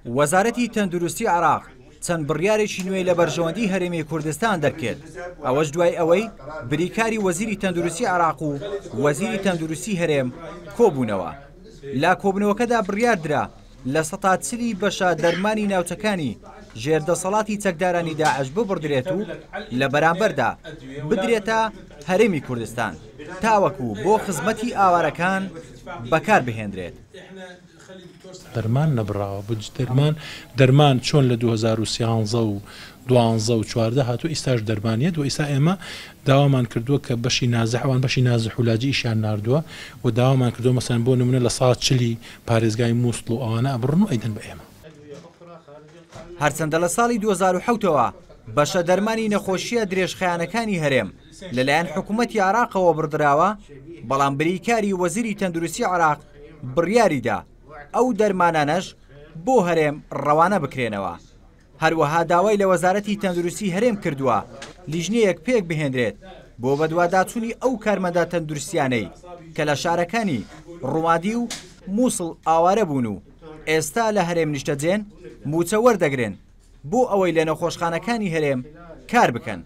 وەزارەتی تەندروستی عێراق چەند بڕیارێکی نوێی لە بەرژەوەندی هەرێمی کوردستان دەرکرد، ئەوەش دوای ئەوەی بریکاری وەزیری تەندروستی عێراق و وەزیری تەندروستی هەرێم کۆبوونەوە. لە کۆبوونەوەکەدا بڕیاردرا 40% بەشە دەرمانی ناوچەکانی ژێر دەسەڵاتی چەکدارانی داعش ببڕدرێت و لە بەرامبەردا بدرێتە هەرێمی کوردستان تاوەکو بۆ خزمەتی ئاوارەکان بەکار بهێندرێت. دەرمان نەبڕاوە بج دەرمان دەرمان چۆن لە 2013 و 12 و 14 هاتوو ئیستاش دەرمان یەت و ئیستا ئێمە داوامان کردووە کە بەشی نازح ئەوان بەشی نازح و لاجی ئیشیان ناردووە و داوامان کردووە مەسەلەن بۆ نمونە لە سا چلی پارێزگای موسڵ و ئەوانە ئەبڕن و ئەیدەن بە ئێمە. هەرچەندە لە ساڵی 2007 ەوە بەشە دەرمانی نەخۆشییە درێژخایەنەکانی هەرێم لەلایەن حکومەتی عێراقەوە بڕدراوە، بەڵام بریکاری وەزیری تەندروستی عێراق بڕیاریدا ئەو دەرمانانەش بۆ هەرێم ڕەوانە بکرێنەوە. هەروەها داوای لە وەزارەتی تەندروستی هەرێم کردووە لیژنەیەک پێکبهێنرێت بۆ بەدواداچوونی ئەو کارمەندە تەندروستیانەی کە لە شارەکانی ڕومادی و موسڵ ئاوارە بوون و ئێستا لە هەرێم نیشتەجێن مووچە وەردەگرن بۆ ئەوەی لە نەخۆشخانەکانی هەرێم کار بکەن.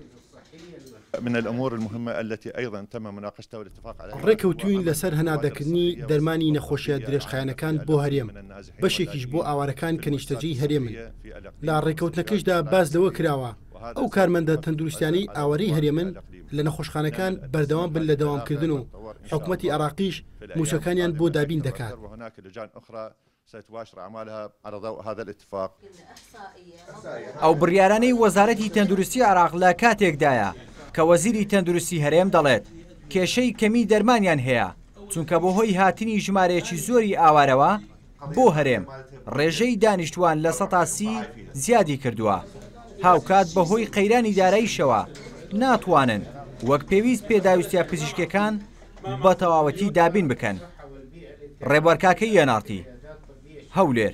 من الامور المهمە التي ايضا تم مناقشتها والاتفاق عليها ڕێکەوتووین لەسەر هەناردەکردنی دەرمانی نەخۆشیە درێژخایەنەکان بۆ هەرێم، بەشێکیش بۆ ئاوارەکان کە نیشتەجێی هەرێمن. لە ڕێکەوتنەکەشدا باس لەوە کراوە ئەو کارمەندە تەندروستیانەی ئاوارەی هەرێمن لە نەخۆشخانەکان بەردەوام بن لە دەوامکردن و حکومەتی عێراقیش مووچەکانیان بۆ دابین دەکات. سيتباشر اعمالها على ضوء هذا الاتفاق. ئەو بڕیارانەی وەزارەتی تەندروستی عێراق لە کاتێکدایە کە وەزیری تەندروستی هەرێم دەڵێت کێشەی کەمی دەرمانیان هەیە چونکە بەهۆی هاتنی ژمارەیەکی زۆری ئاوارەوە بۆ هەرێم ڕێژەی دانیشتوان 30% زیادی کردووە هاوکات بەهۆی قەیرانی داراییشەوە ناتوانن وەک پێویست پێداویستیە پزیشکیەکان بە تەواوەتی دابین بکەن. ڕێبوار کاکەیی ئێن ئاڕ تی، هەولێر.